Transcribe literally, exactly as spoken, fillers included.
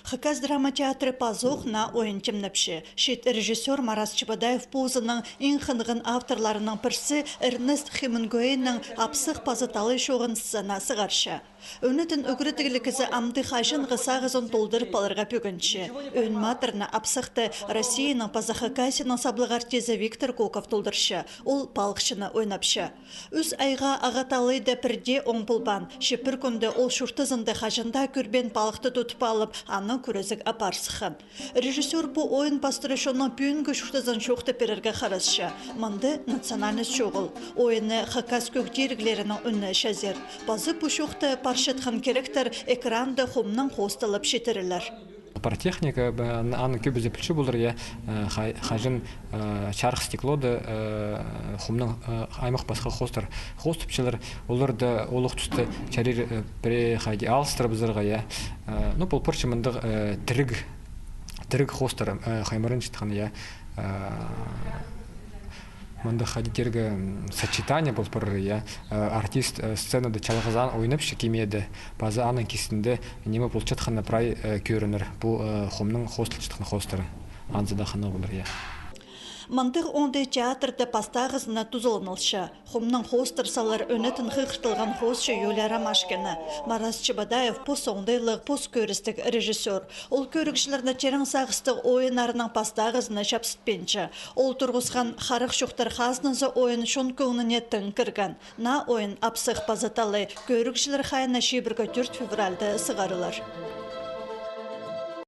Хакас драма театры пазох наа ойын тимнепче. Чиит режиссёр Марас Чебодаев позының иң хынған авторларының пірсі Эрнест Хемингуэйнің «Апсых паза талай» чооғын сценаа сығарча. Ӧнетін ӱгретігліг кізі амды хаҷанғы сағызын толдырып аларға пӧгінче. Ӧӧн матырны, «Апсыхты», Россияның паза Хакасияның саблығ артизі Виктор Коков толдырча. Ол палыхчыны ойнапча. Ӱс айға Ағаа талайда пірдее оң полбаан. Че пір кӱнде ол чуртазында хаҷан даа кӧрбеен палыхты тудып алып, аны кӱрезіг апар сыххан. Режиссёр пу ойын пастыра чонның пӱӱнгі чуртазын чоохтап пирерге харасча. Мында национальность чоғыл. Ойынны хакас кӧг тиріглерінің ӱніне чазир. Паза пу чоохты парчатхан киректер экранда хомнаң хоосталып читірілер. Пір техника, бе, ан-, аны кӧбізі пілче полар, я, э, ха-, хаҷан, э, чарых стеклода, э, хомнаң, э, аймах-пасха хоостар хоостапчалар, оларны олох туста чарир, э, пірее хайди алыстырыбызарға, я. Э, ну, пол парча мындағ, э, тіріг, тіріг хоостар, э, хаймарынчатхан, я. Э, мындағ хайди тирге, м, сочетание пол парар, я. Э, артист, э, сценада чалғызаан ойнапча кимеде, паза аның кистінде ниме полчатханы прай, э, кӧрінер. Пу, э, хомның хоосталчатхан хоостары. Анзы даа хынығ полар, я. Мындағ оңдай театрда пастағызына тузаланалча. Хомнаң хоостар салар ӧнетін хығыртылған хоосчы Юлия Ромашкина. Марас Чебодаев пос оңдайлығ, пос кӧрістіг режиссёр. Ол кӧрігҷілерні тирең сағыстығ ойыннарының пастағызына чапсытпинча. Ол турғысхан «Харах чохтар хазназы» ойын чон кӧңніне тың кірген. Наа ойын «Апсых паза талай» кӧрігҷілер хайиина чибіргі тӧрт февральда сығарылар.